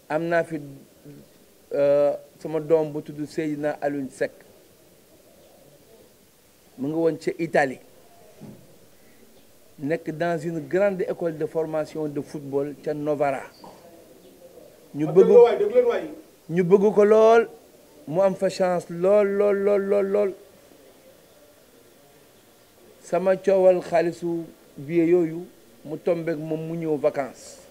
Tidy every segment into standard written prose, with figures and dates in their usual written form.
am naa fi sama doom bu tudd Seydina Alioune Seck mu ngi woon ca Italie nekk dans une grande école de formation de football ca Novara ñu bëgg ko lool mu am fa chance lool sama coowal xaalisu billet yooyu mu tombeek moom mu ñëw vacances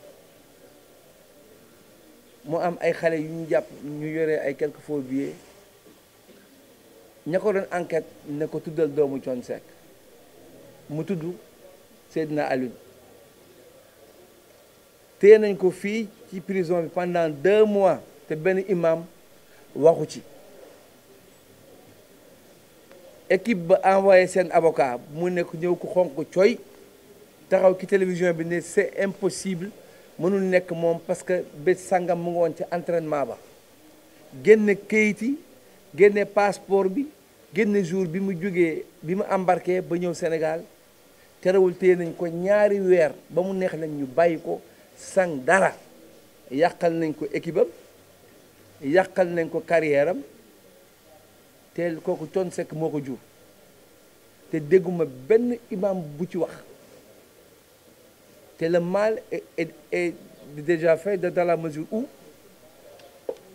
mu am ay xale yu ñu jàpp ñu yore ay quelques faux billets ña ko doon enquête ne ko tuddal doomu Thione Seck mu tudd Seydina Alioune téye nañ ko fii ci prison bi pendant 2 mois te benn imam waxu ci équipe ba envoyé seen avocat mu nekk ñëw ko xonq coy taxaw ci télévision bi ne c'est impossible mënul nekk moom parce que bés sangam mu ngi woon ci entraînement ba génne kayit yi génne passeport bi génne jour bi mu jógee bi mu embarqué ba ñëw Sénégal terewul téye nañ ko 2 weer ba mu neex lañ ñu bàyyi ko sang dara yàqal nañ ko équipe am yàqal nañ ko carrière am te kooku Thione Seck moo ko jur te dégguma benn imam bu ci wax te le mal est déjà fait dans la mesure où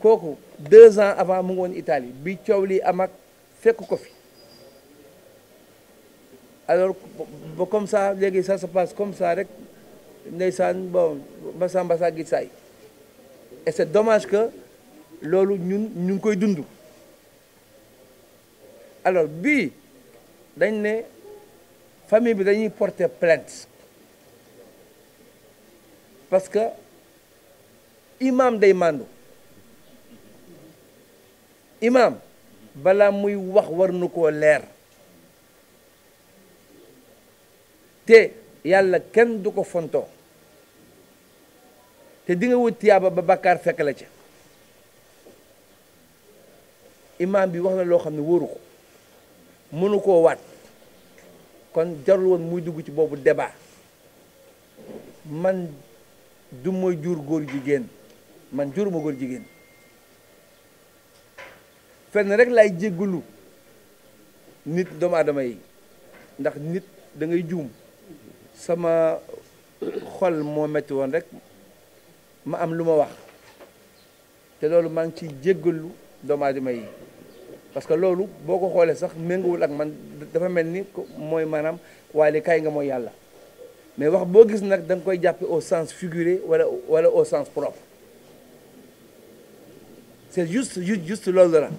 kooku 2 ans avant mu ngi woon Italie bi coow li am ak fekk ko fi alors ba comme ça léegi ça se passe comme ça rek ndeysaan bon mbasa gi saay et c'est dommage que loolu ñu ngi koy dund alors bii dañ ne famille bi dañuy porter plainte parce que imam day màndu imam balaa muy wax war na koo leer te yàlla kenn du ko fontoo te di nga wut tiyaaba ba bàkkaar fekk la ca imam bi wax na loo xam ne wóoru ko mënu koo waat kon jarul woon muy dugg ci boobu débat man du ma jur góor jigéen man juruma góor jigéen fenn rek lay jéggalu nit doomu aadama yi ndax nit da ngay juum sama xol moo metti woon rek ma am lu ma wax te loolu maa ngi ciy jéggalu doomu aadama yi parce que loolu boo ko xoolee sax méngoowul ak man dafa mel ni mooy maanaam waaye kaay nga mooy yàlla mais wax boo gis nag da nga koy jàppe au sens figuré wala au sens propre c'est juste loolu la